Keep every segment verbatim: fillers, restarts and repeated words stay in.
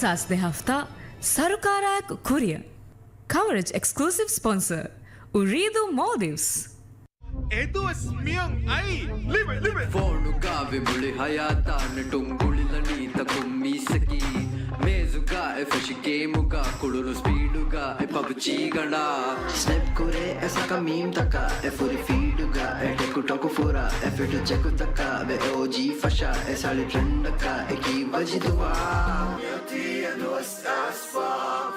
ތާސް ދެ ހަފްތާ ސަރުކާރާއެކު ކުރިއަށް. ކަވަރޭޖް އެކްސްކްލޫސިވް ސްޕޮންސަރ، އުރީދޫ މޯލްޑިވްސް. އެދުވަސް މިއަން އައީ. ލިބެ، ލިބެ. ފޯނުގަ ވި މުޅި ހަޔާތާ ނެޓުން ގުޅިލަނީ ތަކުން މީސަކީ. މޭޒުގަ އެ ފެށި ގޭމުގަ ކުޅުނު ސްޕީޑުގަ އެ ޕަބްޖީ ގަނޑާ. ސްނެޕް ކުރޭ އެ ސަކަ މީމްތަކަށް އެ ފުރި ފީޑުގަ އެ ޓެކުޓޮކު ފުރާ އެ ފިޓު ޗެކުތަކަށް ވެ އޯޖީ ފަށާ އެ ސަޅި ޓްރެންޑަކަށް އެކީ ވަޖިދުވާ.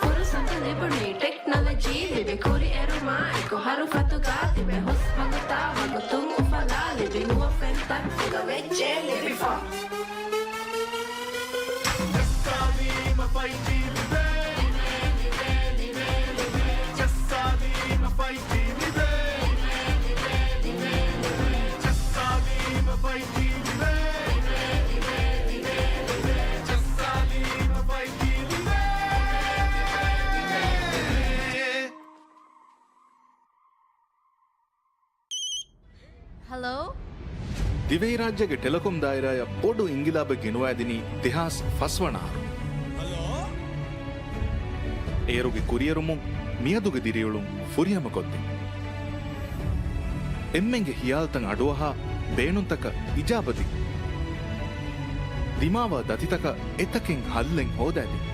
ފުރުސަތު ލިބުނީ ޓެކްނޮލޮޖީ ލިބި ކުރިއެރުމާ އެކު ހަރުފަތުގަ ތިބެ ހުސް ވަގުތާ ވަގުތުން އުފަލާ ލިބި ނުވަ ފެންތައް އުގަ ވެއްޖެ ލިބިފަ. ޖައްސާލީމަ ފައިވް ޖީ ލިބޭ. ޖައްސާލީމަ ފައިވް ޖީ ލިބޭ. ޖައްސާލީމަ ފައިވް ޖީ ލިބޭ. ޖައްސާލީމަ ފައިވް ޖީ ލިބޭ. ހަލޯ؟ ދިވެހިރާއްޖޭގެ ޓެލެކޮމް ދާއިރާއަށް ބޮޑު އިންގިލާބެއް ގެނުވައިދިނީ ދެހާސް ފަސް ވަނަ އަހަރު. އޭރުގެ ކުރިއެރުމުން މިއަދުގެ ދިރިއުޅުން ފުރިހަމަކޮށްދިން. އެންމެންގެ ހިޔާލުތައް އަޑުއަހާ، ބޭނުންތަކަށް އިޖާބަދިން. ދިމާވާ ދަތިތަކަށް އެތަކެއް ހައްލެއް ހޯދައިދިން.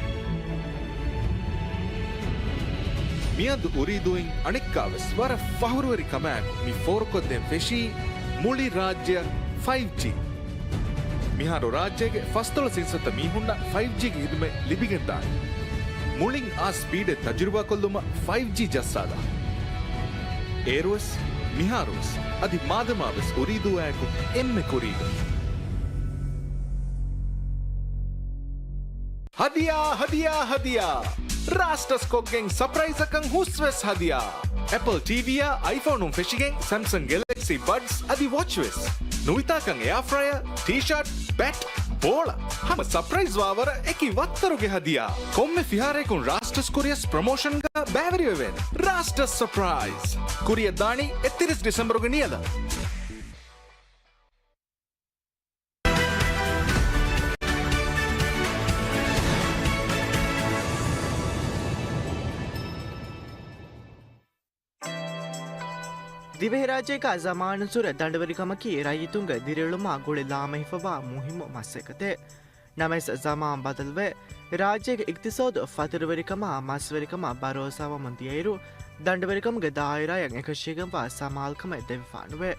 މިއަދު އުރީދޫއިން އަނެއްކާވެސް ވަރަށް ފަހުރުވެރި ކަމާއެކު މި ފޯރުކޮށްދޭން ފެށީ މުޅި ރާއްޖެއަށް ފައިވް ޖީ. މިހާރު ރާއްޖޭގެ ފަސްދޮޅަސް އިންސައްތަ މީހުންނަށް ފައިވް ޖީގެ ހިދުމަތް ލިބިގެންދާނެ. މުޅިން އާ ސްޕީޑެއް ތަޖުރިބާކޮށްލުމަށް ފައިވް ޖީ ޖައްސާލާ. އޭރުވެސް، މިހާރުވެސް، އަދި މާދަމާވެސް އުރީދޫއާއެކު އެންމެ ކުރީގަ. ހަދިޔާ، ހަދިޔާ، ހަދިޔާ! ރާސްޓަސް ކޮށްގެން ސަޕްރައިޒަކަށް ހުސްވެސް ހަދިޔާ! އެޕަލް ޓީވީއާ އައިފޯނުން ފެށިގެން ސެމްސަން ގެލެކްސީ ބަޑްސް އަދި ވޮޗްވެސް. ނުވިތާކަން އެއާ ފްރަޔަރ، ޓީޝާޓް، ބެޓް، ބޯޅަ. ހަމަ ސަޕްރައިޒް ވާވަރަށް އެކި ވައްތަރުގެ ހަދިޔާ. ކޮންމެ ފިހާރައަކުން ރާސްޓަސް ކުރިއަސް ޕްރޮމޯޝަންގަ ބައިވެރިވެވޭނެ. ރާސްޓަސް ސަޕްރައިޒް. ކުރިއަށް ދާނީ އެއްތިރީސް ޑިސެމްބަރުގެ ނިޔަލަށް. ދިވެހިރާއްޖޭގަ ޒަމާނުއްސުރެ ދަނޑުވެރިކަމަކީ ރައްޔިތުންގެ ދިރިއުޅުމާ ގުޅި ލާމެހިފަވާ މުހިއްމު މަސައްކަތެއް. ނަމަވެސް ޒަމާން ބަދަލުވެ، ރާއްޖޭގެ އިގްތިސޯދު ފަތުރުވެރިކަމާ މަސްވެރިކަމަށް ބަރޯސާވަމުން ދިޔައިރު، ދަނޑުވެރިކަމުގެ ދާއިރާއަށް އެކަށީގެންވާ ސަމާލުކަމެއް ދެވިފާނުވޭ.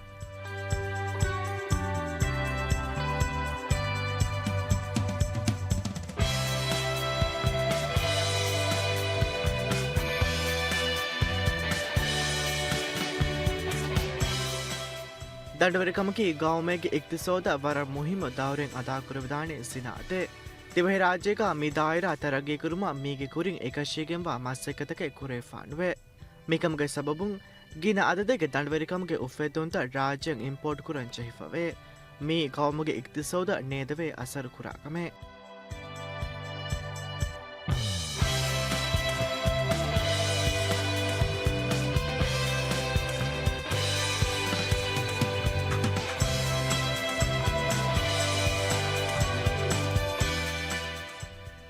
ދަނޑުވެރިކަމަކީ ގައުމެއްގެ އިގްތިސޯދަށް ވަރަށް މުހިއްމު ދައުރެއް އަދާކުރެވިދާނެ ސިނާއަތެއް. ދިވެހިރާއްޖޭގަ މި ދާއިރާ ތަރައްގީކުރުމަށް މީގެ ކުރިން އެކަށީގެންވާ މަސައްކަތަކެއް ކުރެވިފާނުވޭ. މިކަމުގެ ސަބަބުން ގިނަ އަދަދެއްގެ ދަނޑުވެރިކަމުގެ އުފެއްދުންތައް ރާއްޖެއަށް އިމްޕޯޓް ކުރަން ޖެހިފަވޭ. މީ ގައުމުގެ އިގްތިސޯދަށް ނޭދެވޭ އަސަރު ކުރާ ކަމެއް.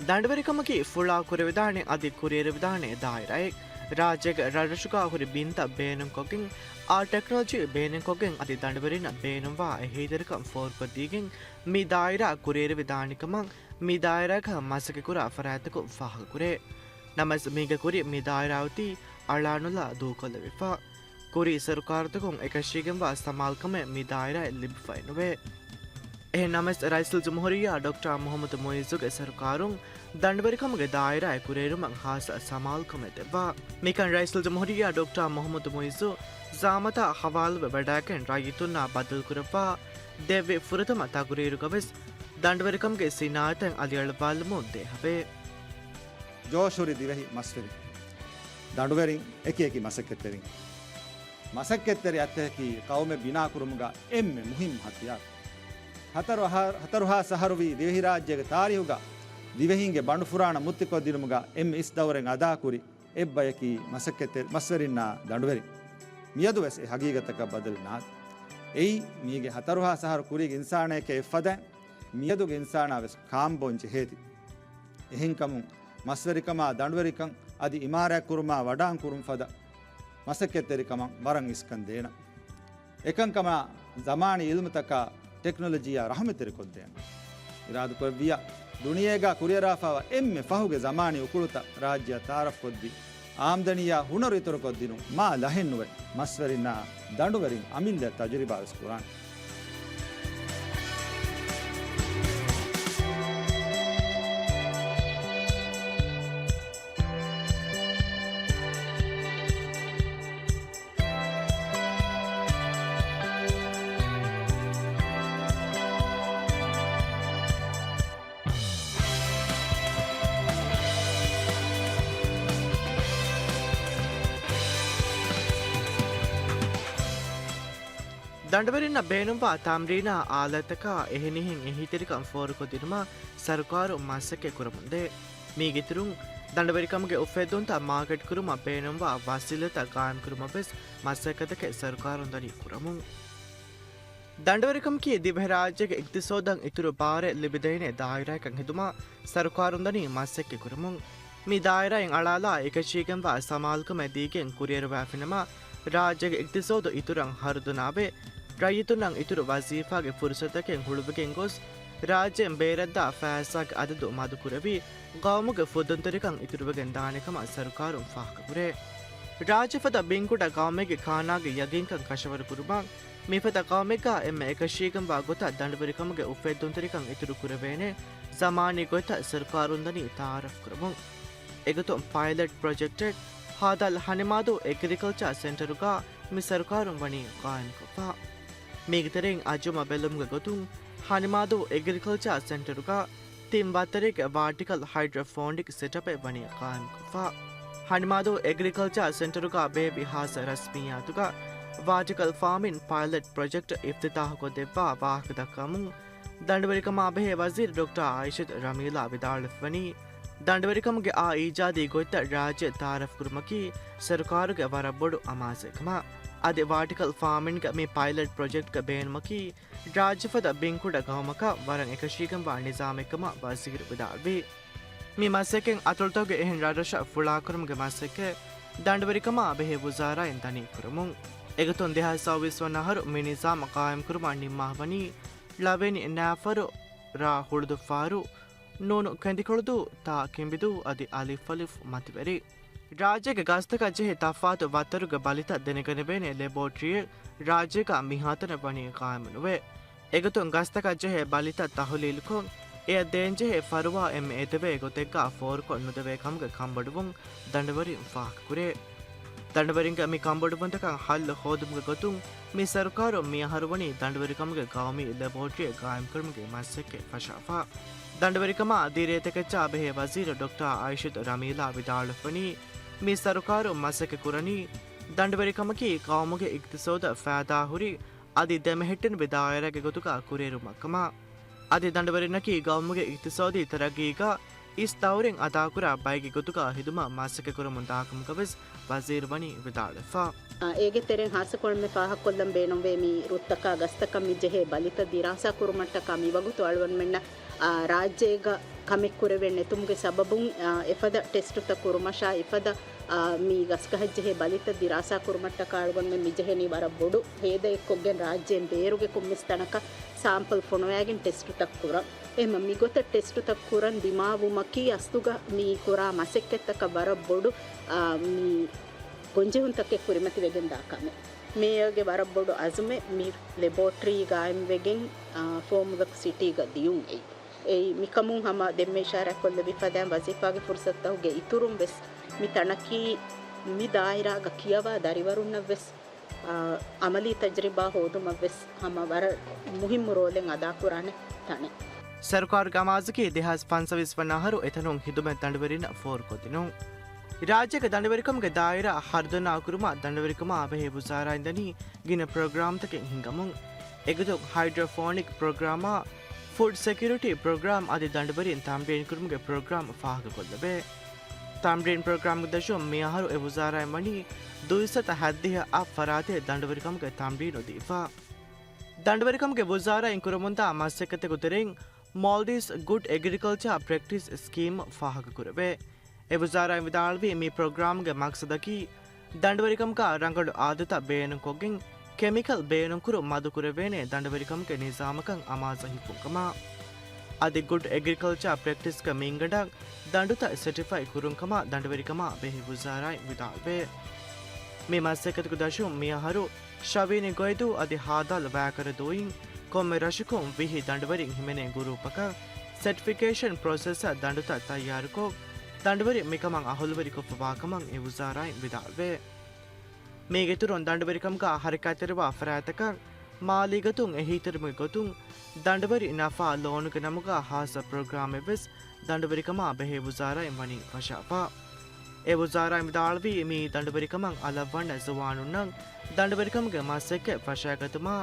ދަނޑުވެރިކަމަކީ ފުޅާ ކުރެވިދާނެ އަދި ކުރިއެރުވިދާނެ ދާއިރާއެއް. ރާއްޖޭގެ ރަށްރަށުގަ ހުރި ބިންތައް ބޭނުންކޮށްގެން، އާ ޓެކްނޮލޮޖީ ބޭނުންކޮށްގެން އަދި ދަނޑުވެރިންނަށް ބޭނުންވާ އެހީތެރިކަން ފޯރުކޮށްދީގެން މި ދާއިރާ ކުރިއެރުވިދާނެކަމަށް މި ދާއިރާގަ މަސައްކަތްކުރާ ފަރާތްތަކުން ފާހަގަކުރޭ. ނަމަވެސް މީގެ ކުރިން މި ދާއިރާ އޮތީ އަޅާނުލާ ދޫކޮށްލެވިފަ. ކުރީ ސަރުކާރުތަކުން އެކަށީގެންވާ ސަމާލުކަމެއް މި ދާއިރާއަށް ލިބިފައެއްނުވޭ. އެހެން ނަމަވެސް، ރައީސުލްޖުމްހޫރިއްޔާ ޑޮކްޓަރ މުހައްމަދު މުއިއްޒުގެ ސަރުކާރުން ދަނޑުވެރިކަމުގެ ދާއިރާއެއް ކުރިއެރުމަށް ހާއްސަ ސަމާލުކަމެއް ދެއްވާ. މިކަން ރައީސުލްޖުމްހޫރިއްޔާ ޑޮކްޓަރ މުހައްމަދު މުއިއްޒު ޒާމަތާ ހަވާލުވެ ވަޑައިގެން ރައްޔިތުންނާ ބައްދަލުކުރައްވާ ދެއްވި ފުރަތަމަ ތަގުރީރުގަވެސް ދަނޑުވެރިކަމުގެ ސިނާއަތަށް އަލިއަޅުވާލުމުން ދޭހަވޭ. ޖޯޝުހުރި ދިވެހި މަސްވެރިން. ދަނޑުވެރިން އެކި އެކި މަސައްކަތްތެރިން. މަސައްކަތްތެރި އަތްތަކަކީ ޤައުމެއް ބިނާކުރުމުގަ އެންމެ މުހިއްމު ހަތިޔާރު. ހަތަރު އަހަރު، ހަތަރު ހާސް އަހަރު ވީ ދިވެހިރާއްޖޭގެ ތާރީހުގަ ދިވެހިންގެ ބަނޑުފުރާނަ މުއްތިކޮށްދިނުމުގަ އެންމެ އިސް ދައުރެއް އަދާކުރި އެއްބަޔަކީ މަސައްކަތްތެރި މަސްވެރިންނާ ދަނޑުވެރިން. މިއަދުވެސް އެ ހަގީގަތަކަށް ބަދަލެއް ނާދެ. އެއީ މީގެ ހަތަރު ހާސް އަހަރު ކުރީގެ އިންސާނާއެކޭ އެއްފަދައިން މިއަދުގެ އިންސާނާވެސް ކާންބޯން ޖެހޭތީ. އެހެންކަމުން މަސްވެރިކަމާ ދަނޑުވެރިކަން އަދި އިމާރާތްކުރުމާ ވަޑާން ކުރުން ފަދަ މަސައްކަތްތެރިކަމަށް ވަރަށް އިސްކަން ދޭނަން. އެކަންކަމާ ޒަމާނީ އިލްމުތަކާ ޓެކްނޮލޮޖީއާ ރަހުމަތްތެރިކޮށްދޭނަން. އިރާދަކުރެއްވިއްޔާ، ދުނިޔޭގާ ކުރިއަރާފައިވާ އެންމެ ފަހުގެ ޒަމާނީ އުކުޅުތައް ރާއްޖެއަށް ތައާރަފްކޮށްދީ، އާމްދަނީއާ ހުނަރު އިތުރުކޮށްދިނުން މާ ލަހެއްނުވެ، މަސްވެރިންނާ ދަނޑުވެރިން އަމިއްލައަށް ތަޖުރިބާވެސް ކުރާނެ. ދަނޑުވެރިންނަށް ބޭނުންވާ ތަމްރީނާ އާލާތްތަކާ އެހެނިހެން އެހީތެރިކަން ފޯރުކޮށްދިނުމަށް ސަރުކާރުން މަސައްކަތް ކުރަމުންދޭ. މީގެއިތުރުން، ދަނޑުވެރިކަމުގެ އުފެއްދުންތައް މާކެޓްކުރުމަށް ބޭނުންވާ ވަސީލަތްތައް ގާއިމްކުރުމަށްވެސް މަސައްކަތްތަކެއް ސަރުކާރުން ދަނީ ކުރަމުން. ދަނޑުވެރިކަމަކީ ދިވެހިރާއްޖޭގެ އިގްތިސޯދަށް އިތުރު ބާރެއް ލިބިދޭނެ ދާއިރާއަކަށް ހެދުމަށް ސަރުކާރުން ދަނީ މަސައްކަތް ކުރަމުން. މި ދާއިރާއިން އަޅާލާ އެކަށީގެންވާ ސަމާލުކަމެއް ދީގެން ކުރިއެރުވާފިނަމަ، ރާއްޖޭގެ އިގްތިސޯދު އިތުރަށް ހަރުދަނާވެ، ރައްޔިތުންނަށް އިތުރު ވަޒީފާގެ ފުރުސަތަކެއް ހުޅުވިގެން ގޮސް، ރާއްޖޭން ބޭރަށްދާ ފައިސާގެ އަދަދު މަދުކުރެވި، ގައުމުގެ ފުދުންތެރިކަން އިތުރުވެގެން ދާނެ ކަމަށް ސަރުކާރުން ފާހަގަކުރޭ. ރާއްޖެފަދަ ބިންކުޑަ ގައުމެއްގެ ކާނާގެ ޔަގީންކަން ކަށަވަރުކުރުމަށް، މިފަދަ ގައުމެއްގާ އެންމެ އެކަށީގެންވާ ގޮތަށް ދަނޑުވެރިކަމުގެ އުފެއްދުންތެރިކަން އިތުރު ކުރެވޭނެ ޒަމާނީ ގޮތްތައް ސަރުކާރުން ދަނީ ތައާރަފް ކުރަމުން. އެގޮތުން ޕައިލަޓް ޕްރޮޖެކްޓެއް ހދ. ހަނިމާދޫ އެގްރިކަލްޗާ ސެންޓަރުގާ މި ސަރުކާރުން ވަނީ ޤާއިމްކޮށްފަ. މީގެ ތެރެއިން އަޖުމަ ބެލުމުގެ ގޮތުން ހަނިމާދޫ އެގްރިކަލްޗާ ސެންޓަރުގާ ތިން ވައްތަރެއްގެ ވާޓިކަލް ހައިޑްރޮފޯނިކް ސެޓަޕެއް ވަނީ ޤާއިމްކޮށްފަ. ހަނިމާދޫ އެގްރިކަލްޗާ ސެންޓަރުގާ ބޭއްވި ހާއްސަ ރަސްމިއްޔާތުގަ ވާޓިކަލް ފާމިން ޕައިލަޓް ޕްރޮޖެކްޓް އިފްތިތާޙުކޮށްދެއްވާ ވާހަކަދައްކަމުން، ދަނޑުވެރިކަމާ ބެހޭ ވަޒީރު ޑޮކްޓަރ އާއިޝަތު ރަމީލާ ވިދާޅުވެފަވަނީ، ދަނޑުވެރިކަމުގެ އާ އީޖާދީ ގޮތްތައް ރާއްޖެ ތައާރަފްކުރުމަކީ ސަރުކާރުގެ ވަރަށް ބޮޑު އަމާޒެއްކަމަށް. އަދި ވާޓިކަލް ފާމިންގެ މި ޕައިލަޓް ޕްރޮޖެކްޓްގެ ބޭނުމަކީ ރާއްޖެފަދަ ބިންކުޑަ ގައުމަކަށް ވަރަށް އެކަށީގެންވާ ނިޒާމެއްކަމަށް ވަޒީރު ވިދާޅުވި. މި މަސައްކަތް އަތޮޅުތަކުގެ އެހެން ރަށްރަށަށް ފުޅާކުރުމުގެ މަސައްކަތް ދަނޑުވެރިކަމާ ބެހޭ ވުޒާރާއިން ދަނީ ކުރަމުން. އެގޮތުން ދެހާސް ސައުވީސް ވަނަ އަހަރު މި ނިޒާމް ޤާއިމްކުރުމަށް ނިންމާފަވަނީ ޅަވެނި ނާފަރު، ރ ހުޅުދު ފާރު، ނ ކެނދިކޮޅުދޫ، ތ ކިނބިދޫ އަދި އ އަލިފް މަތިވެރި. ރާއްޖޭގެ ގަސްތަކަށް ޖެހޭ ތަފާތު ވައްތަރުގެ ބަލިތައް ދެނެގަނެވޭނެ ލެބޯޓްރީއެއް ރާއްޖޭގަ މިހާތަނަށް ވަނީ ޤާއިމުނުވޭ. އެގޮތުން ގަސްތަކަށް ޖެހޭ ބަލިތައް ތަހުލީލުކޮށް، އެއަށް ދޭންޖެހޭ ފަރުވާ އެންމެ އެދެވޭ ގޮތެއްގަ ފޯރުކޮށް ނުދެވޭ ކަމުގެ ކަންބޮޑުވުން ދަނޑުވެރިން ފާހަގަކުރޭ. ދަނޑުވެރިންގެ މި ކަންބޮޑުވުންތަކަށް ހައްލު ހޯދުމުގެ ގޮތުން މި ސަރުކާރުން މިއަހަރު ވަނީ ދަނޑުވެރިކަމުގެ ގައުމީ ލެބޯޓްރީއެއް ޤާއިމްކުރުމުގެ މަސައްކަތް ފަށާފަ. ދަނޑުވެރިކަމާ ދިރޭތަކެއްޗާ ބެހޭ ވަޒީރު ޑޮކްޓަރ އާއިޝަތު ރަމީލާ ވިދާޅުވެފަވަނީ، މި ސަރުކާރުން މަސައްކަތް ކުރަނީ ދަނޑުވެރިކަމަކީ ޤައުމުގެ އިޤްތިޞާދަށް ފައިދާ ހުރި އަދި ދެމެހެއްޓެނިވި ދާއިރާގެ ގޮތުގަ ކުރިއެރުމަށްކަމަށް. އަދި ދަނޑުވެރިންނަކީ ޤައުމުގެ އިޤްތިޞާދީ ތަރައްޤީގަ އިސް ދައުރެއް އަދާކުރާ ބައެއްގެ ގޮތުގަ ޚިދުމަތް މަސައްކަތްކުރަމުން ދާކަމުގަވެސް ވަޒީރު ވަނީ ވިދާޅުވެފަ. އާ، އޭގެ ތެރެއިން ޚާއްޞަކޮށް އެންމެ ފާހަގަކޮށްލަން ބޭނުންވޭ މި ރުއްތަކާ ގަސްތަކަށް މި ޖެހޭ ބަލިތައް ދިރާސާ ކުރުމަށްޓަކާ މިވަގުތު އަޅުގަނޑުމެންނަށް، އާ، ރާއްޖޭގަ ކަމެއް ކުރެވެން ނެތުމުގެ ސަބަބުން، އާ، އެފަދަ ޓެސްޓުތައް ކުރުމަށާ އެފަދަ، އާ، މި ގަސްގަހަށް ޖެހޭ ބަލިތައް ދިރާސާ ކުރުމަށްޓަކާ އަޅުގަނޑުމެން މި ޖެހެނީ ވަރަށް ބޮޑު ހޭދައެއްކޮށްގެން ރާއްޖޭން ބޭރުގެ ކޮންމެސް ތަނަކަށް ސާމްޕަލް ފޮނުވައިގެން ޓެސްޓުތައް ކުރަން. އެހެންމަ މިގޮތަށް ޓެސްޓުތައް ކުރަން ދިމާވުމަކީ އަސްލުގަ މި ކުރާ މަސައްކަތްތަކަށް ވަރަށް ބޮޑު، އާ، މި ގޮންޖެހުންތަކެއް ކުރިމަތިވެގެން ދާ ކަމެއް. މޭޔަރގެ ވަރަށް ބޮޑު އަޒުމެއް މި ލެބޯޓްރީ ގާއިމްވެގެން، އާ، ފޯމްވަރކް ސިޓީގަ ދިޔުން އެއީ. އެއީ މިކަމުން ހަމަ ދެންމެ އިޝާރާތްކޮށްލެވި ފަދައިން ވަޒީފާގެ ފުރުސަތުތަކުގެ އިތުރުން ވެސް މި ތަނަކީ މި ދާއިރާގަ ކިޔަވާ ދަރިވަރުންނަށް ވެސް އާ، އަމަލީ ތަޖްރިބާ ހޯދުމަށް ވެސް ހަމަ ވަރަށް މުހިއްމު ރޯލެއް އަދާކުރާނެ ތަނެއް. ސަރުކާރުގެ އަމާޒަކީ ދެހާސް ފަންސަވީސް ވަނަ އަހަރު އެތަނުން ޚިދުމަތް ދަނޑުވެރިންނަށް ފޯރުކޮށްދިނުން. ރާއްޖޭގެ ދަނޑުވެރިކަމުގެ ދާއިރާ ހަރުދަނާ ކުރުމަށް ދަނޑުވެރިކަމާ ބެހޭ ވުޒާރާއިން ދަނީ ގިނަ ޕްރޮގްރާމްތަކެއް ހިންގަމުން. އެގޮތުން ހައިޑްރޮފޯނިކް ޕްރޮގްރާމާ، ފުޑް ސެކިއުރިޓީ ޕްރޮގްރާމް އަދި ދަނޑުވެރިން ތަމްރީންކުރުމުގެ ޕްރޮގްރާމް ފާހަގަކޮށްލެވޭ. ތަމްރީން ޕްރޮގްރާމްގެ ދަށުން މިއަހަރު އެ ވުޒާރާއިން ވަނީ ދުއިސައްތަ ހައްދިހަ އަށް ފަރާތެއް ދަނޑުވެރިކަމުގެ ތަމްރީނު ދީފަ. ދަނޑުވެރިކަމުގެ ވުޒާރާއިން ކުރަމުންދާ މަސައްކަތެއްގެ ތެރެއިން މޯލްޑިވްސް ގުޑް އެގްރިކަލްޗާ ޕްރެކްޓިސް ސްކީމް ފާހަގަކުރެވޭ. އެ ވުޒާރާއިން ވިދާޅުވީ، މި ޕްރޮގްރާމްގެ މަޤްޞަދަކީ، ދަނޑުވެރިކަމުގަ ރަނގަޅު އާދަތައް ބޭނުންކޮށްގެން، ކެމިކަލް ބޭނުންކުރުން މަދުކުރެވޭނެ ދަނޑުވެރިކަމުގެ ނިޒާމަކަށް އަމާޒަ ހިފުންކަމަށް. އަދި ގުޑް އެގްރިކަލްޗާ ޕްރެކްޓިސްގެ މިންގަނޑަށް ދަނޑުތައް ސެޓިފައި ކުރުންކަމާ ދަނޑުވެރިކަމާ ބެހޭ ވުޒާރާއިން ވިދާޅުވޭ. މި މަސައްކަތުގެ ދަށުން މިއަހަރު ޝަވީނި ގޮއިދޫ އަދި ހާދާލް ވާކަރަދޫއިން ކޮންމެ ރަށަކުން ވިހި ދަނޑުވެރިން ހިމެނޭ ގުރޫޕަކަށް ސެޓްފިކޭޝަން ޕްރޮސެސްއަށް ދަނޑުތައް ތައްޔާރުކޮށް، ދަނޑުވެރިން މިކަމަށް އަހުލުވެރިކޮށްފަވާކަމަށް އެ ވުޒާރާއިން ވިދާޅުވޭ. މީގެއިތުރުން ދަނޑުވެރިކަމުގަ ހަރަކާތްތެރިވާ ފަރާތްތަކަށް މާލީގަތުން އެހީތެރިވުމުގެ ގޮތުން ދަނޑުވެރި ނަފާ ލޯނުގެ ނަމުގަ ހާއްސަ ޕްރޮގްރާމެއްވެސް ދަނޑުވެރިކަމާ ބެހޭ ވުޒާރާއިން ވަނީ ފަށާފަ. އެ ވުޒާރާއިން ވިދާޅުވީ، މިއީ ދަނޑުވެރިކަމަށް އަލަށްވަންނަ ޒުވާނުންނަށް ދަނޑުވެރިކަމުގެ މަސައްކަތް ފަށާގަތުމާ،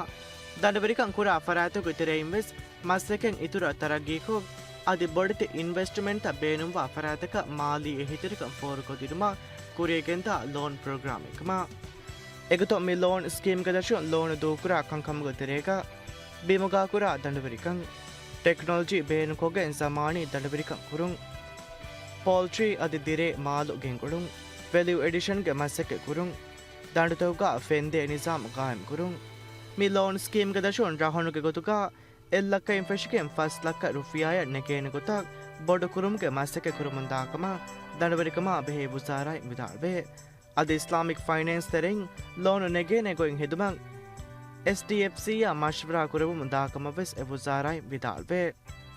ދަނޑުވެރިކަން ކުރާ ފަރާތުގެ ތެރެއިންވެސް މަސައްކަތް އިތުރަށް ތަރައްގީކޮށް، އަދި ބޮޑެތި އިންވެސްޓްމަންޓްތައް ބޭނުންވާ ފަރާތަކަށް މާލީ އެހީތެރިކަން ފޯރުކޮށްދިނުމަށް ކުރިއަށްގެންދާ ލޯން ޕްރޮގްރާމެއްކަމަށް. އެގޮތުން މި ލޯން ސްކީމްގެ ދަށުން ލޯނު ދޫކުރާ ކަންކަމުގެ ތެރޭގަ ބިމުގާ ކުރާ ދަނޑުވެރިކަން، ޓެކްނޮލޮޖީ ބޭނުންކޮށްގެން ޒަމާނީ ދަނޑުވެރިކަން ކުރުން، ޕޯލްޓްރީ އަދި ދިރޭ މާލު ގެންގުޅުން، ވެލިއު އެޑިޝަންގެ މަސައްކަތް ކުރުން، ދަނޑުތަކުގަ ފެންދޭ ނިޒާމް ގާއިމްކުރުން. މި ލޯން ސްކީމްގެ ދަށުން ރަހުނުގެ ގޮތުގަ އެއް ލައްކައިން ފެށިގެން ފަސް ލައްކަ ރުފިޔާއަށް ނެގޭނެ ގޮތަށް ބޮޑުކުރުމުގެ މަސައްކަތް ކުރަމުންދާކަމަށް ދަނޑުވެރިކަމާ ބެހޭ ވުޒާރާއިން ވިދާޅުވޭ. އަދި އިސްލާމިކް ފައިނޭންސް ތެރެއިން ލޯނު ނެގޭނެ ގޮތް ހެދުމަށް އެސްޑީއެފްސީއާ މަޝްވަރާ ކުރެވުމުން ދާކަމަށްވެސް އެ ވުޒާރާއިން ވިދާޅުވޭ.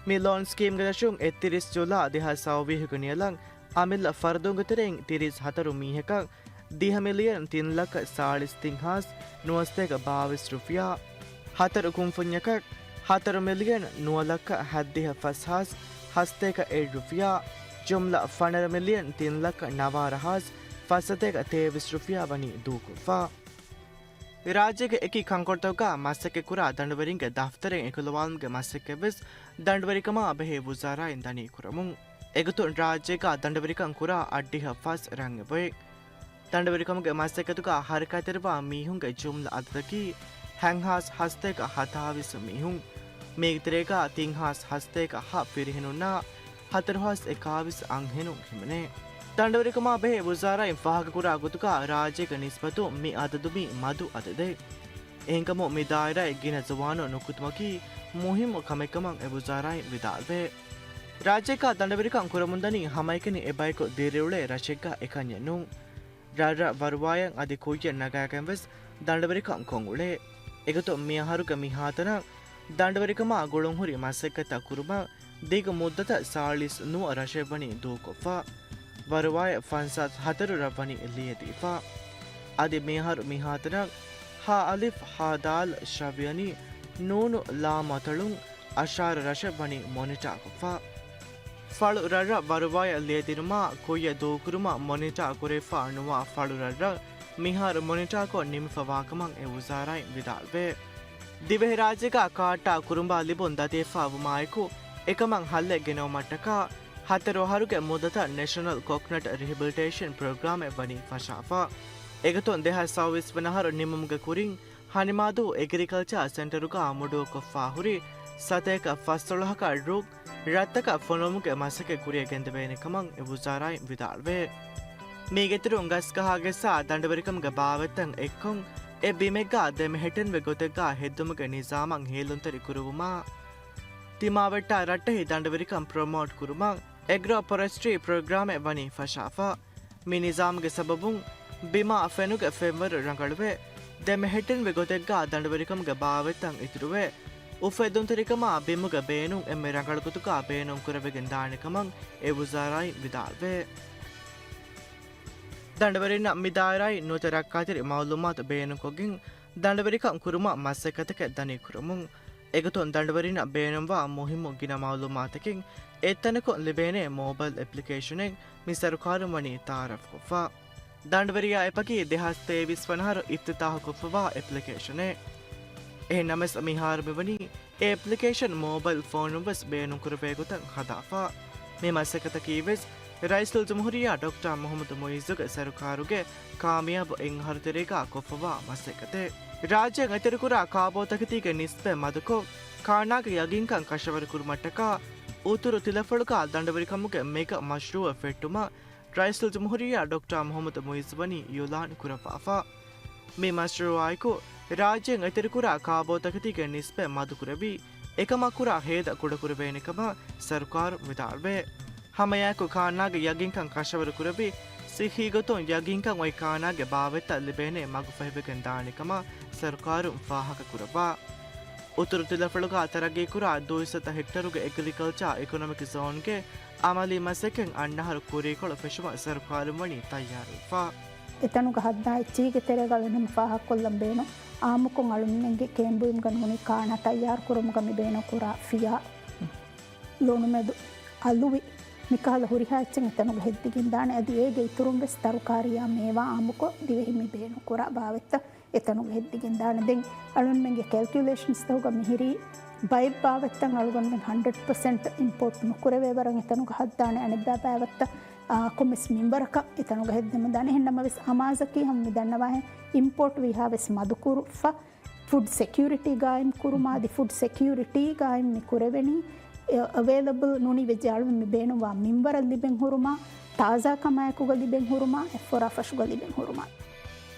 މި ލޯން ސްކީމްގެ ދަށުން އެއްތިރީސް ޖުލާ ދެހާސް ސައުވީހުގެ ނިޔަލަށް އަމިއްލަ ފަރުދުންގެ ތެރެއިން ތިރީސް ހަތަރު މީހަކަށް ދިހަ މިލިއަން ތިން ލައްކަ ސާޅީސް ތިން ހާސް ނުވަސަތޭކަ ބާވީސް ރުފިޔާ، ހަތަރު ކުންފުންޏަކަށް ހަތަރު މިލިއަން ނުވަ ލައްކަ ހަތްދިހަ ފަސް ހާސް ހަސަތޭކަ އެއް ރުފިޔާ، ޖުމްލަ ފަނަރަ މިލިއަން ތިން ލައްކަ ނަވާރަ ހާސް ފަސްސަތޭކަ ތޭވީސް ރުފިޔާ ވަނީ ދޫކޮށްފަ. ރާއްޖޭގެ އެކި ކަންކޮޅުތަކުގަ މަސައްކަތްކުރާ ދަނޑުވެރިންގެ ދަފްތަރެއް އެކުލަވާލުމުގެ މަސައްކަތްވެސް ދަނޑުވެރިކަމާ ބެހޭ ވުޒާރާއިން ދަނީ ކުރަމުން. އެގޮތުން ރާއްޖޭގަ ދަނޑުވެރިކަން ކުރާ އަށްޑިހަ ފަސް ރަށް އެބައޮތް. ދަނޑުވެރިކަމުގެ މަސައްކަތުގަ ހަރަކާތްތެރިވާ މީހުންގެ ޖުމްލަ އަދަދަކީ ހަތް ހާސް ހަސަތޭކަ ހަތާވީސް މީހުން. މީގެ ތެރޭގަ ތިން ހާސް ހަސަތޭކަ ހަ ފިރިހެނުންނާ ހަތަރު ހާސް އެކާވީސް އަންހެނުން ހިމެނޭ. ދަނޑުވެރިކަމާ ބެހޭ ވުޒާރާއިން ފާހަގަކުރާ ގޮތުގަ ރާއްޖޭގެ ނިސްބަތުން މި އަދަދު މީ މަދު އަދަދެއް. އެހެންކަމުން މި ދާއިރާއެއް ގިނަ ޒުވާނުން ނުކުތުމަކީ މުހިއްމު ކަމެއްކަމަށް އެ ވުޒާރާއިން ވިދާޅުވޭ. ރާއްޖޭގަ ދަނޑުވެރިކަން ކުރަމުންދަނީ ހަމައެކަނި އެބަޔަކު ދިރިއުޅޭ ރަށެއްގަ އެކަންޏެއް ނޫން. ރަށްރަށް ވަރުވާޔަށް އަދި ކުއްޔަށް ނަގާގެންވެސް ދަނޑުވެރިކަން ކޮށްއުޅޭ. އެގޮތުން މިއަހަރުގެ މިހާތަނަށް ދަނޑުވެރިކަމާ ގުޅުންހުރި މަސައްކަތްތައް ކުރުމަށް ދިގު މުއްދަތަށް ސާޅީސް ނުވަ ރަށެއްވަނީ ދޫކޮށްފަ. ވަރުވާޔަށް ފަންސާސް ހަތަރު ރަށްވަނީ ލިޔެދީފަ. އަދި މިއަހަރު މިހާތަނަށް ހާ އަލިފް، ހާ ދާލް، ޝަވިޔަނީ، ނޫނު، ލާމް އަތޮޅުން އަށާރަ ރަށެއްވަނީ މޮނިޓާކޮށްފަ. ފަޅު ރަށްރަށް ވަރުވާޔަށް ލިޔެދިނުމާ ކުއްޔަށް ދޫކުރުމަށް މޮނިޓާ ކުރެވިފަ ނުވާ ފަޅު ރަށްރަށް މިހާރު މޮނިޓާކޮށް ނިމިފަވާކަމަށް އެ ވުޒާރާއިން ވިދާޅުވޭ. ދިވެހިރާއްޖޭގަ ކާއްޓާ ކުރުނބާ ލިބުން ދަތިވެފައިވުމާއެކު، އެކަމަށް ހައްލެއް ގެނައުމަށްޓަކާ ހަތަރު އަހަރުގެ މުއްދަތަށް ނެޝަނަލް ކޮކްނަޓް ރިހެބިލިޓޭޝަން ޕްރޮގްރާމެއް ވަނީ ފަށާފަ. އެގޮތުން ދެހާސް ސައުވީސް ވަނަ އަހަރު ނިމުމުގެ ކުރިން، ހަނިމާދޫ އެގްރިކަލްޗާ ސެންޓަރުގަ މުޑުއޮއްކޮށްފާ ހުރި ސަތޭކަ ފަސްދޮޅަހަކަށް ރުއް ރަށްތަކަށް ފޮނުވުމުގެ މަސައްކަތް ކުރިއަށް ގެންދެވޭނެ ކަމަށް އެ ވުޒާރާއިން ވިދާޅުވޭ. މީގެއިތުރުން ގަސްގަހާ ގެއްސާ ދަނޑުވެރިކަމުގެ ބާވަތްތައް އެއްކޮށް، އެ ބިމެއްގަ ދެމެހެއްޓެނިވި ގޮތެއްގަ ހެއްދުމުގެ ނިޒާމަށް ހޭލުންތެރި ކުރުވުމާ، ތިމާވެއްޓާ ރައްޓެހި ދަނޑުވެރިކަން ޕްރޮމޯޓް ކުރުމަށް އެގްރޯ ފޮރެސްޓްރީ ޕްރޮގްރާމެއް ވަނީ ފަށާފަ. މި ނިޒާމްގެ ސަބަބުން ބިމާ ފެނުގެ ފެންވަރު ރަނގަޅުވެ، ދެމެހެއްޓެނިވި ގޮތެއްގަ ދަނޑުވެރިކަމުގެ ބާވަތްތައް އިތުރުވެ، އުފެދުންތެރިކަމާ ބިމުގެ ބޭނުން އެންމެ ރަނގަޅު ގޮތުގަ ބޭނުންކުރެވިގެން ދާނެ ކަމަށް އެ ވުޒާރާއިން ވިދާޅުވޭ. ދަނޑުވެރިންނަށް މި ދާއިރާއިން ނުވަތަ ރައްކާތެރި މައުލޫމާތު ބޭނުންކޮށްގެން ދަނޑުވެރިކަން ކުރުމަށް މަސައްކަތަކަށް ދަނީ ކުރަމުން. އެގޮތުން ދަނޑުވެރިންނަށް ބޭނުންވާ މުހިއްމު ގިނަ މައުލޫމާތަކެއް އެއްތަނަކުން ލިބޭނެ މޯބައިލް އެޕްލިކޭޝަނެއް މި ސަރުކާރުން ވަނީ ތައާރަފްކޮށްފަ. ދަނޑުވެރިޔާ އެޕަކީ ދެހާސް ތޭވީސް ވަނަ އަހަރު އިފްތިތާހުކޮށްފަވާ އެޕްލިކޭޝަނެއް. އެހެން ނަމަވެސް މިހާރު މިވަނީ އެ އެޕްލިކޭޝަން މޯބައިލް ފޯނުން ވެސް ބޭނުންކުރެވޭ ގޮތަށް ހަދާފަ. މި މަސައްކަތަކީ ވެސް ރައީސުލްޖުމްހޫރިއްޔާ ޑޮކްޓަރ މުހައްމަދު މުއިއްޒުގެ ސަރުކާރުގެ ކާމިޔާބު އެއް އަހަރު ތެރޭގަ ކޮށްފަވާ މަސައްކަތެއް. ރާއްޖޭން އެތެރެކުރާ ކާބޯތަކެތީގެ ނިސްބަތް މަދުކޮށް، ކާނާގެ ޔަގީންކަން ކަށަވަރުކުރުމަށްޓަކާ، އުތުރު ތިލަފަޅުގަ ދަނޑުވެރިކަމުގެ މެގަ މަޝްރޫއަށް ފެއްޓުމަށް ރައީސުލްޖުމްހޫރިއްޔާ ޑޮކްޓަރ މުޙައްމަދު މުޢިއްޒު ވަނީ އިޢުލާން ކުރައްވާފަ. މި މަޝްރޫޢާއެކު، ރާއްޖޭން އެތެރެކުރާ ކާބޯތަކެތީގެ ނިސްބަތް މަދުކުރެވި، އެކަމަށް ކުރާ ހޭދަ ކުޑަކުރެވޭނެ ކަމަށް ސަރުކާރުން ވިދާޅުވޭ. ހަމައެއާއެކު ކާނާގެ ޔަގީންކަން ކަށަވަރު ކުރެވި، ޞިއްޙީ ގޮތުން ޔަގީންކަން އޮތް ކާނާގެ ބާވަތްތައް ލިބޭނެ މަގުފަހިވެގެން ދާނެ ކަމަށް ސަރުކާރުން ފާހަގަ ކުރައްވާ. އުތުރު ތިލަފަޅުގަ ތަރައްގީކުރާ ދުއިސައްތަ ހެކްޓަރުގެ އެގްރިކަލްޗާ އިކޮނޮމިކް ޒޯންގެ އަމަލީ މަސައްކަތް އަންނަ އަހަރު ކުރީކޮޅު ފެށުމަށް ސަރުކާރުން ވަނީ ތައްޔާރުވެފަ. އެތަނުގަ ހައްދާ އެއްޗީގެ ތެރޭގަ އަޅުގަނޑުމެން ފާހަގަކޮށްލަން ބޭނުން. އާއްމުކޮށް އަޅުންމެންގެ ކޭންބުއިމުގަ ނޫނީ ކާނާ ތައްޔާރުކުރުމުގަ މި ބޭނުންކުރާ ފިޔާ، ލޮނުމެދު، އަލުވި، މިކަހަލަ ހުރިހާ އެއްޗެއް އެތަނުގަ ހެއްދިގެން ދާނެ. އަދި އޭގެ އިތުރުން ވެސް ތަރުކާރީއާ މޭވާ އާއްމުކޮށް ދިވެހިން މި ބޭނުންކުރާ ބާވަތްތައް އެތަނުގަ ހެއްދިގެން ދާނެ. ދެން އަޅުންމެންގެ ކެލްކިއުލޭޝަންސްތަކުގަ މިހިރީ ބައެއް ބާވަތްތައް އަޅުގަނޑުމެން ހަންޑްރެޑް ޕަސެންޓް އިމްޕޯޓް ނުކުރެވޭ ވަރަށް އެތަނުގަ ހައްދާނެ. އަނެއްބައި ބާވަތްތައް، އާ، ކޮންމެސް މިންވަރަކަށް އެތަނުގަ ހެއްދެމުން ދާނެ. އެހެން ނަމަވެސް އަމާޒަކީ ހަމަ މި ދަންނަވާހެން އިމްޕޯޓް ވީހާވެސް މަދުކުރުފަ. ފުޑް ސެކިއުރިޓީ ގާއިމް ކުރުމާ އަދި ފުޑް ސެކިއުރިޓީ ގާއިމް މި ކުރެވެނީ، އެ، އެވޭލަބަލް ނޫނީ ވެއްޖެ އަޅުން މި ބޭނުންވާ މިންވަރަށް ލިބެން ހުރުމާ، ތާޒާ ކަމާއެކުގަ ލިބެން ހުރުމާ، އެއްފޮރާ ފަށުގަ ލިބެން ހުރުމާ.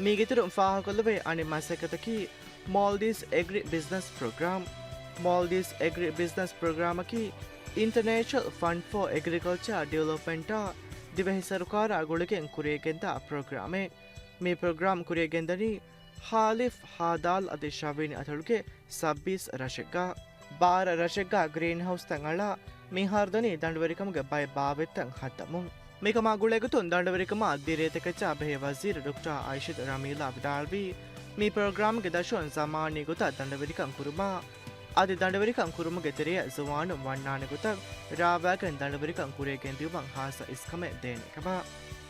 މީގެއިތުރުން ފާހަގަކޮށްލެވޭ އަނެއް މަސައްކަތަކީ މޯލްޑިވްސް އެގްރި ބިޒްނަސް ޕްރޮގްރާމް. މޯލްޑިވްސް އެގްރި ބިޒްނަސް ޕްރޮގްރާމަކީ އިންޓަރނޭޝަނަލް ފަންޑް ފޯ އެގްރިކަލްޗަރ ޑިވެލޮޕްމަންޓާ ދިވެހި ސަރުކާރާ ގުޅިގެން ކުރިއަށްގެންދާ ޕްރޮގްރާމެއް. މި ޕްރޮގްރާމް ކުރިއަށްގެންދަނީ ހާލިފް، ހާދާލް އަދި ޝަވީނި އަތޮޅުގެ ސައްބީސް ރަށެއްގަ. ބާރަ ރަށެއްގަ ގްރީންހައުސްތައް އަޅާ މިހާރު ދަނީ ދަނޑުވެރިކަމުގެ ބައެއް ބާވަތްތައް ހައްދަމުން. މިކަމާ ގުޅޭގޮތުން ދަނޑުވެރިކަމާ ދިރޭތަކެއްޗާ ބެހޭ ވަޒީރު ޑޮކްޓަރ އައިޝަތު ރަމީލާ ވިދާޅުވީ، މި ޕްރޮގްރާމްގެ ދަށުން ޒަމާނީ ގޮތަށް ދަނޑުވެރިކަން ކުރުމާ، އަދި ދަނޑުވެރިކަން ކުރުމުގެ ތެރެއަށް ޒުވާނުން ވަންނާނެ ގޮތަށް ރާވާގެން ދަނޑުވެރިކަން ކުރިއަށް ގެންދިއުމަށް ހާއްސަ އިސްކަމެއް ދޭނެ ކަމަށް.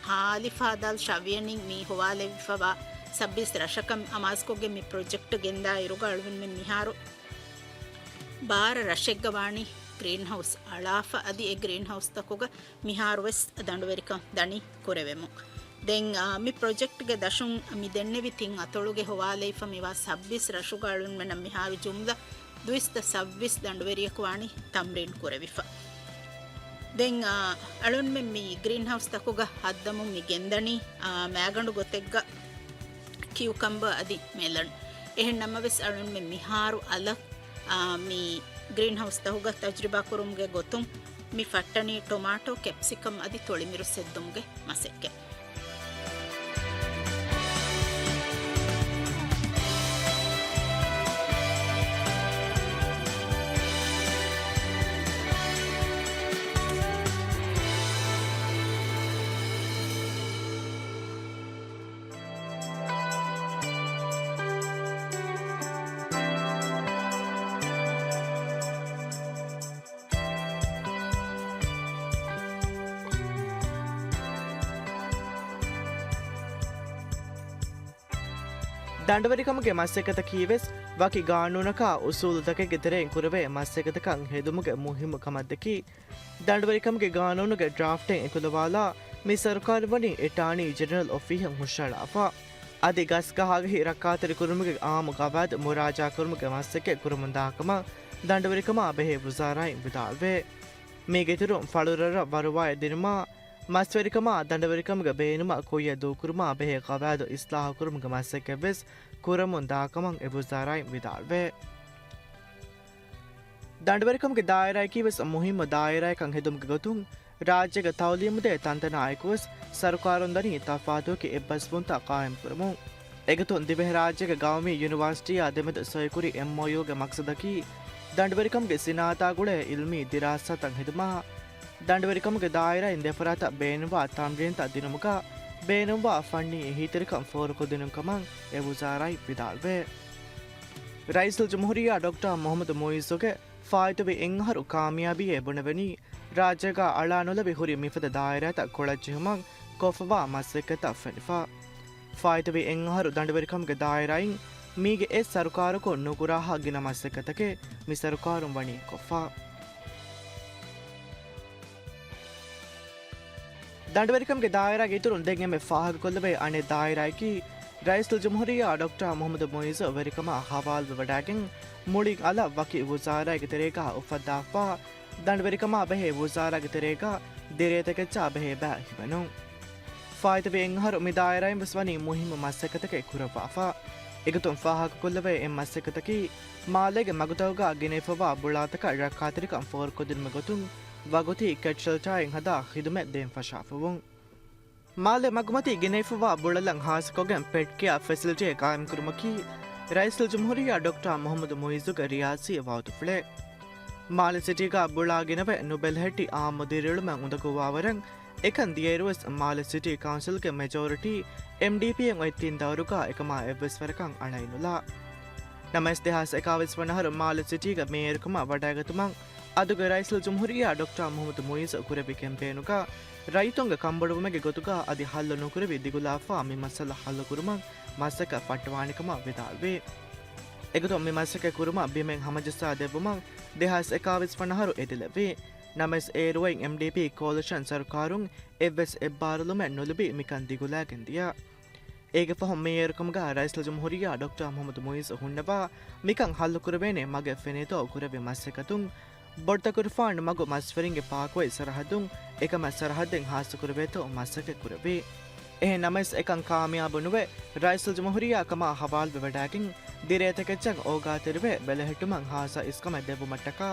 ހާލިފް، ހާދާލް، ޝަވީނި މި ހޮވާލެވިފަވާ ސައްބީސް ރަށަކަށް އަމާޒުކޮށްގެން މި ޕްރޮޖެކްޓް ގެންދާ އިރުގަ އަޅުގަނޑުމެން މިހާރު ބާރަ ރަށެއްގަ ވާނީ ގްރީންހައުސް އަޅާފަ އަދި އެ ގްރީންހައުސްތަކުގަ މިހާރުވެސް ދަނޑުވެރިކަން ދަނީ ކުރެވެމުން. ދެން، އާ، މި ޕްރޮޖެކްޓްގެ ދަށުން މި ދެންނެވި ތިން އަތޮޅުގެ ހޮވާލެވިފަ މިވާ ސައްބީސް ރަށުގަ އަޅުންމެނަށް މިހާރު ޖުމްލަ ދުއިސައްތަ ސައްބީސް ދަނޑުވެރިޔަކު ވާނީ ތަމްރީން ކުރެވިފަ. ދެން، އާ، އަޅުންމެން މި ގްރީންހައުސްތަކުގަ ހައްދަމުން މި ގެންދަނީ، އާ، މައިގަނޑު ގޮތެއްގަ ކިއުކަމްބަ އަދި މެލަން. އެހެން ނަމަވެސް އަޅުންމެން މިހާރު އަލަށް، އާ، މި ގްރީންހައުސްތަކުގަ ތަޖުރިބާ ކުރުމުގެ ގޮތުން މި ފައްޓަނީ ޓޮމާޓޯ، ކެޕްސިކަމް އަދި ތޮޅިމިރުސް ހެއްދުމުގެ މަސައްކަތް. ދަނޑުވެރިކަމުގެ މަސައްކަތަކީވެސް ވަކި ގާނޫނަކާ އުސޫލުތަކެއްގެ ތެރެއިން ކުރެވޭ މަސައްކަތަކަށް ހެދުމުގެ މުހިއްމު ކަމަށްދެކި، ދަނޑުވެރިކަމުގެ ގާނޫނުގެ ޑްރާފްޓެއް އެކުލަވާލާ، މި ސަރުކާރު ވަނީ އެޓާނީ ޖެނެރަލް އޮފީހަށް ހުށަހަޅާފަ. އަދި ގަސްގަހާގެހި ރައްކާތެރިކުރުމުގެ އާއްމު ގަވާއިދު މުރާޖާކުރުމުގެ މަސައްކަތް ކުރަމުންދާކަމަށް ދަނޑުވެރިކަމާ ބެހޭ ވުޒާރާއިން ވިދާޅުވޭ. މީގެއިތުރުން ފަޅުރަށްރަށް ވަރުވާއެއް ދިނުމާ، މަސްވެރިކަމާ ދަނޑުވެރިކަމުގެ ބޭނުމަށް ކުއްޔަށް ދޫކުރުމާ ބެހޭ ގަވާއިދު އިސްލާހުކުރުމުގެ މަސައްކަތްވެސް ކުރަމުންދާކަމަށް އެ ވުޒާރާއިން ވިދާޅުވޭ. ދަނޑުވެރިކަމުގެ ދާއިރާއަކީވެސް މުހިއްމު ދާއިރާއެއްކަން ހެދުމުގެ ގޮތުން، ރާއްޖޭގެ ތައުލީމުދޭ ތަންތަނާއެކުވެސް ސަރުކާރުން ދަނީ ތަފާތުވެކި އެއްބަސްވުންތައް ޤާއިމްކުރަމުން. އެގޮތުން ދިވެހިރާއްޖޭގެ ގައުމީ ޔުނިވާސިޓީއާ ދެމެދު ސޮއިކުރި އެމްއޯޔޫގެ މަޤްޞަދަކީ، ދަނޑުވެރިކަމުގެ ސިނާއަތާ ގުޅޭ އިލްމީ ދިރާސާތައް ހެދުމާ، ދަނޑުވެރިކަމުގެ ދާއިރާއިން ދެފަރާތަށް ބޭނުންވާ ތަމްރީންތައް ދިނުމުގަ ބޭނުންވާ ފަންނީ އެހީތެރިކަން ފޯރުކޮށްދިނުން ކަމަށް އެ ވުޒާރާއިން ވިދާޅުވޭ. ރައީސުލްޖުމްހޫރިއްޔާ ޑޮކްޓަރ މުޙައްމަދު މުޢިއްޒުގެ ފާއިތުވި އެއްއަހަރު ކާމިޔާބީއޭ ބުނެވެނީ، ރާއްޖޭގަ އަޅާނުލެވި ހުރި މިފަދަ ދާއިރާތައް ކޮޅަށްޖެހުމަށް ކޮށްފަވާ މަސައްކަތްތައް ފެނިފަ. ފާއިތުވި އެއްއަހަރު ދަނޑުވެރިކަމުގެ ދާއިރާއިން މީގެ އެއް ސަރުކާރަކުން ނުކުރާހާ ގިނަ މަސައްކަތަކެއް މި ސަރުކާރުން ވަނީ ކޮށްފަ. ދަނޑުވެރިކަމުގެ ދާއިރާގެ އިތުރުން ދެން އެންމެ ފާހަގަކޮށްލެވޭ އަނެއް ދާއިރާއަކީ، ރައީސުލްޖުމްހޫރިއްޔާ ޑޮކްޓަރ މުޙައްމަދު މުޢިއްޒު ވެރިކަމާ ހަވާލުވެވަޑައިގެން، މުޅިން އަލަށް ވަކި ވުޒާރާއެއްގެ ތެރޭގަ އުފައްދާފަ، ދަނޑުވެރިކަމާ ބެހޭ ވުޒާރާގެ ތެރޭގަ ދެރޭ ތެކެއްޗާ ބެހޭ ބައި ހިމެނުން. ފާއިތުވި އެއް އަހަރު މި ދާއިރާއިން ވެސް ވަނީ މުހިއްމު މަސައްކަތަކެއް ކުރައްވާފަ. އެގޮތުން ފާހަގަކޮށްލެވޭ އެއް މަސައްކަތަކީ، މާލޭގެ މަގުތަކުގަ ގިނައިފަވާ ބުޅާތަކަށް ރައްކާތެރިކަން ފޯރުކޮށްދިނުމުގެ ގޮތުން ވަގުތީ ކެޓް ޝެލްޓާއިން ހަދާ ޚިދުމަތް ދޭން ފަށާފަވުން. މާލެ މަގުމަތީ ގިނައިފަވާ ބުޅަލަން ހާއްސަކޮށްގެން ޕެޓް ކެއާ ފެސިލިޓީއެއް ގާއިމްކުރުމަކީ، ރައީސުލްޖުމްހޫރިއްޔާ ޑޮކްޓަރ މުޙައްމަދު މުޢިއްޒުގެ ރިޔާސީ ވައުދުފުޅެއް. މާލެ ސިޓީގަ ބުޅާ ގިނަވެ ނުބެލެހެއްޓި އާއްމު ދިރިއުޅުމެއް އުނދަގޫވާވަރަށް އެކަން ދިޔައިރުވެސް މާލެ ސިޓީ ކައުންސިލްގެ މެޖޯރިޓީ އެމްޑީޕީއެއް އޮތް ތިން ދައުރުގަ އެކަމާ އެއްވެސް ވަރަކަށް އަޅައިނުލާ. ނަމަވެސް ދެހާސް އެކާވީސް ވަނަ އަހަރު މާލެ ސިޓީގެ މޭޔަރުކަމަށް ވަޑައިގަތުމަށް އަދުގެ ރައީސުލްޖުމްހޫރިއްޔާ ޑޮކްޓަރ މުޙައްމަދު މުޢިއްޒު ކުރެއްވި ކެމްޕޭނުގަ ރައްޔިތުންގެ ކަންބޮޑުވުމެއްގެ ގޮތުގަ އަދި ހައްލު ނުކުރެވި ދިގުލާފަ މި މައްސަލަ ހައްލުކުރުމަށް މަސައްކަތް ފައްޓަވާނެކަމަށް ވިދާޅުވި. އެގޮތުން މި މަސައްކަތް ކުރުމަށް ބިމެއް ހަމަޖައްސާ ދެއްވުމަށް ދެހާސް އެކާވީސް ވަނަ އަހަރު އެދިލެއްވި. ނަމަވެސް އޭރު އޮތް އެމްޑީޕީ ކޯލިޝަން ސަރުކާރުން އެއްވެސް އެއްބާރުލުމެއް ނުލިބި މިކަން ދިގުލާގެން ދިޔަ. އޭގެ ފަހުން މޭޔަރުކަމުގަ ރައީސުލްޖުމްހޫރިއްޔާ ޑޮކްޓަރ މުޙައްމަދު މުޢިއްޒު ހުންނަވާ މިކަން ހައްލުކުރެވޭނެ މަގެއް ފެނޭތޯ ކުރެއްވި މަސައްކަތުން، ބޮޑުތަކުރުފާނު މަގު މަސްވެރިންގެ ޕާކު އޮތް ސަރަހައްދުން އެކަމަށް ސަރަހައްދެއް ހާއްސަކުރެވޭތޯ މަސައްކަތް ކުރެއްވި. އެހެން ނަމަވެސް އެކަން ކާމިޔާބު ނުވެ، ރައީސުލްޖުމްހޫރިއްޔާ ކަމާ ހަވާލުވެވަޑައިގެން ދިރޭ ތެކެއްޗަށް އޯގާތެރިވެ ބެލެހެއްޓުމަށް ހާއްސަ އިސްކަމެއް ދެއްވުމަށްޓަކާ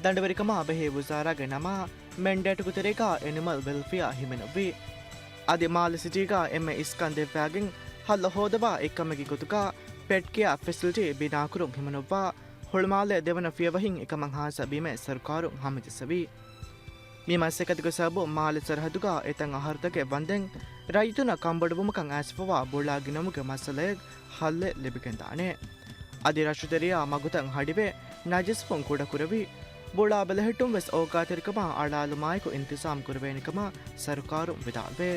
ދަނޑުވެރިކަމާ ބެހޭ ވުޒާރާގެ ނަމާ މެންޑޭޓުގެ ތެރޭގަ އެނިމަލް ވެލްފެއާ ހިމެނުއްވި. އަދި މާލެ ސިޓީގަ އެންމެ އިސްކަން ދެއްވާގެން ހައްލު ހޯދަވާ އެއްކަމެއްގެ ގޮތުގަ ޕެޓް ކެއާ ފެސިލިޓީ ބިނާކުރުން ހިމަނުއްވާ ހުޅުމާލޭ ދެވަނަ ފިޔަވަހިން އެކަމަށް ހާއްސަ ބިމެއް ސަރުކާރުން ހަމަޖައްސަވި. މި މަސައްކަތުގެ ސަބަބުން މާލެ ސަރަހައްދުގަ އެތައް އަހަރުތަކެއް ވަންދެން ރައްޔިތުންނަށް ކަންބޮޑުވުމަކަށް އައިސްފަވާ ބުޅާ ގިނަވުމުގެ މައްސަލައަށް ހައްލެއް ލިބިގެންދާނެ. އަދި ރަށުތެރެޔާ މަގުތައް ހަޑިވެ، ނަޖިސްވުން ކުޑަކުރެވި، ބުޅާ ބެލެހެއްޓުން ވެސް އޯގާތެރިކަމާ އަޅާލުމާއެކު އިންތިޒާމް ކުރެވޭނެކަމަށް ސަރުކާރުން ވިދާޅުވޭ.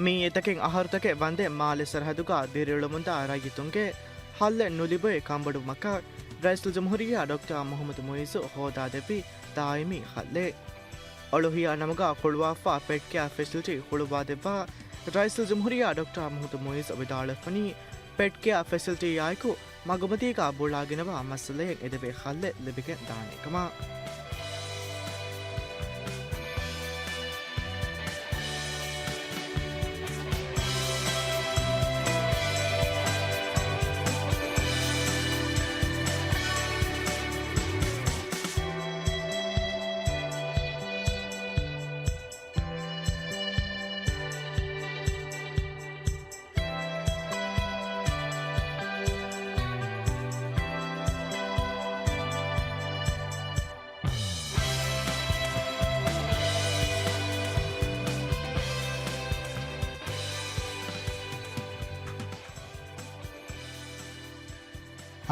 މިއީ އެތަކެއް އަހަރުތަކެއް ވަންދެން މާލެ ސަރަހައްދުގަ ދިރިއުޅެމުންދާ ރައްޔިތުންގެ ހައްލެއް ނުލިބޭ ކަންބޮޑުވުމަކަށް ރައީސުލްޖުމްހޫރިއްޔާ ޑޮކްޓަރ މުޙައްމަދު މުޢިއްޒު ހޯދާދެއްވި ދާއިމީ ހައްލެއް. އޮޅުހިޔާ ނަމުގަ ހުޅުވާފަ ޕެޓް ކެއާ ފެސިލިޓީ ހުޅުވާދެއްވާ ރައީސުލްޖުމްހޫރިއްޔާ ޑޮކްޓަރ މުޙައްމަދު މުޢިއްޒު ވިދާޅުވެފަނީ، ޕެޓް ކެއާ ފެސިލިޓީއާއެކު މަގުމަތީގަ ބުޅާ ގިނަވާ މައްސަލައެއް އެދެވޭ ހައްލެއް ލިބިގެން ދާނެ ކަމަށް.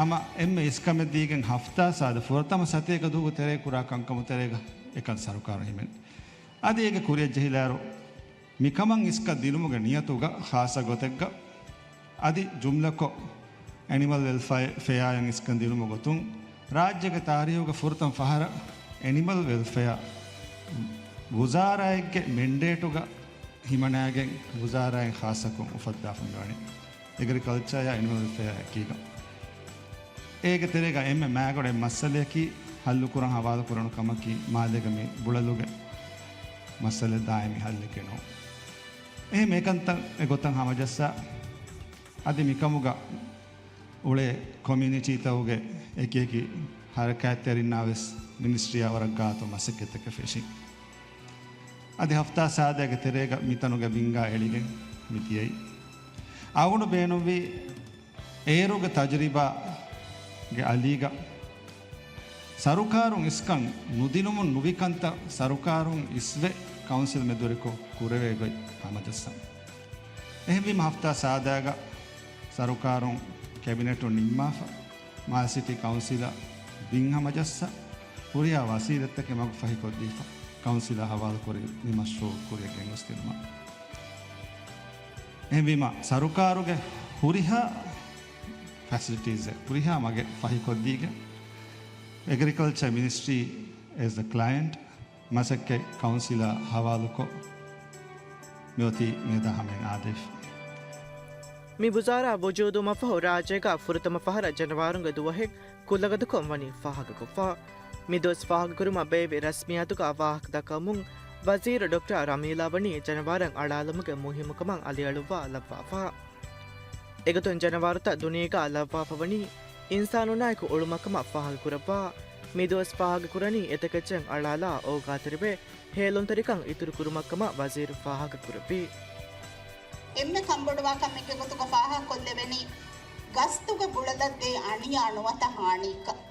ހަމަ އެންމެ އިސްކަމެއް ދީގެން ހަފްތާ ސާދަ ފުރަތަމަ ސަތޭކަ ދުވަހު ތެރޭ ކުރާ ކަންކަމު ތެރޭގަ އެކަން ސަރުކާރު ހިމެން. އަދި އޭގެ ކުރިއަށް ޖެހިލާއިރު، މިކަމަށް އިސްކަން ދިނުމުގެ ނިޔަތުގަ ޚާއްސަ ގޮތެއްގަ އަދި ޖުމްލަކޮށް، އެނިމަލް ވެލްފެއާއަށް އިސްކަން ދިނުމުގެ ގޮތުން، ރާއްޖޭގެ ތާރީހުގަ ފުރަތަމަ ފަހަރަށް އެނިމަލް ވެލްފެއާ ވުޒާރާއެއްގެ މެންޑޭޓުގަ ހިމަނާގެން ވުޒާރާއިން ޚާއްސަކޮށް އުފައްދާފަ މިވަނީ އެގްރިކަލްޗަރ އެނިމަލް ވެލްފެއާ އެކީގަ. އޭގެ ތެރޭގަ އެންމެ މައިގަނޑު މައްސަލަޔަކީ ހައްލުކުރަން ހަވާލުކުރަން ކަމަކީ މާލޭގަ މި ބުޅަލުގެ މައްސަލަ ދާއިމީ ހައްލެއްގެ ނޫން. އެހެން އެކަންތައް އެގޮތަށް ހަމަޖައްސާ، އަދި މިކަމުގަ އުޅޭ ކޮމިއުނިޓީތަކުގެ އެކިއެކި ހަރަކާތްތެރިންނާ ވެސް މިނިސްޓްރީއާ ވަރަށް ގާތު މަސައްކަތްތަކެއް ފެށި. އަދި ހަފްތާ ސާދައިގެ ތެރޭގަ މިތަނުގެ ބިންގާ އެޅިގެން މި ދިޔައީ. އަޅުގަނޑު ބޭނުންވީ އޭރުގެ ތަޖުރިބާގެ އަލީގަ ސަރުކާރުން އިސްކަން ނުދިނުމުން ނުވި ކަންތައް ސަރުކާރުން އިސްވެ ކައުންސިލް މެދުވެރިކޮށް ކުރެވޭ ގޮތް ހަމަޖައްސަން. އެހެންވީމަ ހަފްތާ ސާދައިގަ ސަރުކާރުން ކެބިނެޓުން ނިންމާފަ، މާލެ ސިޓީ ކައުންސިލަށް ބިން ހަމަޖައްސާ، ހުރިހާ ވަސީލަތްތަކެއް މަގު ފަހިކޮށްދީފަ، ކައުންސިލަށް ހަވާލުކުރި މި މަޝްރޫޢު ކުރިއަށް ގެންގޮސްދިނުމަށް. އެހެންވީމަ، ސަރުކާރުގެ ހުރިހާ ފެސިލިޓީސްއެއް ހުރިހާ މަގެއް ފަހިކޮށްދީގެން، އެގްރިކަލްޗަރ މިނިސްޓްރީ އޭޒް އަ ކްލައިންޓް، މަސައްކަތް ކައުންސިލާ ހަވާލުކޮށް، މިއޮތީ މިއަދާ ހަމައިން އާދެވިފަ. މި ވުޒާރާ ވުޖޫދުވުމަށްފަހު ރާއްޖޭގަ ފުރަތަމަ ފަހަރަށް ޖަނަވާރުންގެ ދުވަހެއް ކުލަގަދަކޮށް ވަނީ ފާހަގަކޮށްފަ. މިދުވަސް ފާހަގަކުރުމަށް ބޭއްވި ރަސްމިއްޔާތުގަ ވާހަކަ ދައްކަވަމުން ވަޒީރު ޑޮކްޓަރ ރަމީލާ ވަނީ ޖަނަވާރަށް އަޅާލުމުގެ މުހިއްމުކަމަށް އަލިއަޅުއްވާ ލައްވާފަ. އެގޮތުން ޖަނަވާރުތައް ދުނިޔޭގަ ލައްވާފަ ވަނީ އިންސާނުންނާއެކު އުޅުމަށްކަމަށް ފާހަގަކުރައްވާ. މިދުވަސް ފާހަގަކުރަނީ އެތަކެއްޗަށް އަޅާލާ އޯގާތެރިވެ، ހޭލުންތެރިކަން އިތުރުކުރުމަށްކަމަށް ވަޒީރު ފާހަގަކުރެއްވި. އެންމެ ކަންބޮޑުވާ ކަމެއްގެ ގޮތުގަ ފާހަގަކޮށްލެވެނީ، ގަސްތުގެ ބުޅަލަށް ދޭ އަނިޔާ ނުވަތަ ހާނީކަން.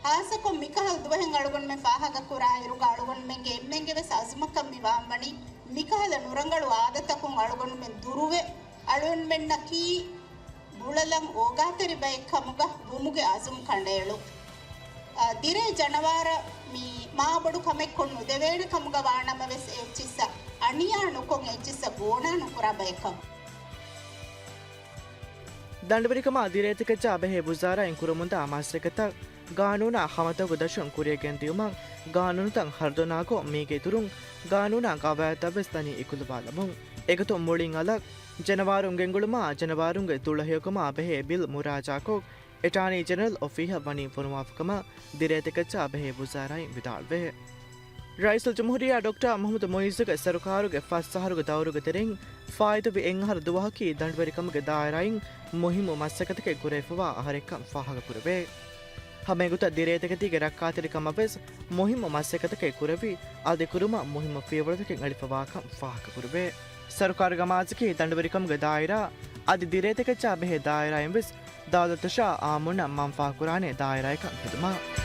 ހާއްސަކޮށް މިކަހަލަ ދުވަހެއް އަޅުގަނޑުމެން ފާހަގަކުރާއިރުގަ އަޅުގަނޑުމެންގެ އެންމެންގެ ވެސް އަޒުމަކަށް މި ވާންވަނީ، މިކަހަލަ ނުރަނގަޅު އާދަތަކުން އަޅުގަނޑުމެން ދުރުވެ، އަޅުގަނޑުމެންނަކީ ބުޅަލަށް އޯގާތެރި ބައެއް ކަމުގަ ވުމުގެ އަޒުމް ކަނޑައެޅުން. އާ، ދިރޭ ޖަނަވާރަށް މީ މާބޮޑު ކަމެއްކޮށް ނުދެވޭނެ ކަމުގަ ވާނަމަވެސް އެއްޗިއްސަށް އަނިޔާ ނުކޮށް އެއްޗިއްސަށް ގޯނާ ނުކުރާ ބައެއްކަން. ދަނޑުވެރިކަމާ ދިރޭތަކެއްޗާ ބެހޭ ވުޒާރާއިން ކުރަމުންދާ މަސައްކަތަށް ގާނޫނާ ހަމަތަކު ދަށުން ކުރިއަށް ގެންދިއުމަށް ގާނޫނުތައް ހަރުދަނާކޮށް، މީގެ އިތުރުން ގާނޫނާ ގަވާއިދުތައް ވެސް ދަނީ އިކުލުވާލަމުން. އެގޮތުން މުޅިން އަލަށް ޖަނަވާރުން ގެންގުޅުމާ ޖަނަވާރުންގެ ދުޅަހެޔޮކަމާ ބެހޭ ބިލް މުރާޖާކޮށް، އެޓާނީ ޖެނެރަލް އޮފީހަށް ވަނީ ފޮނުވާފަކަމަށް ދިރޭތަކެއްޗާ ބެހޭ ވުޒާރާއިން ވިދާޅުވޭ. ރައީސުލްޖުމްހޫރިއްޔާ ޑޮކްޓަރ މުޙައްމަދު މުޢިއްޒުގެ ސަރުކާރުގެ ފަސް އަހަރުގެ ދައުރުގެ ތެރެއިން ފާއިތުވި އެއް އަހަރު ދުވަހަކީ ދަނޑުވެރިކަމުގެ ދާއިރާއިން މުހިއްމު މަސައްކަތަކެއް ކުރެވިފަވާ އަހަރެއްކަން ފާހަގަކުރެވޭ. ހަމައެގޮތަށް ދިރޭތަކެތީގެ ރައްކާތެރިކަމަށް ވެސް މުހިއްމު މަސައްކަތަކެއް ކުރެވި، އަދި ކުރުމަށް މުހިއްމު ފިޔަވަޅުތަކެއް އެޅިފަވާކަން ފާހަގަކުރެވޭ. ސަރުކާރުގެ މާޒަކީ ދަނޑުވެރިކަމުގެ ދާއިރާ އަދި ދިރޭތަކެއްޗާ ބެހޭ ދާއިރާއިން ވެސް ދައުލަތުށާ އާއްމުންނަށް މަންފާ ކުރާނެ ދާއިރާއެއްކަން ހެދުމަށް.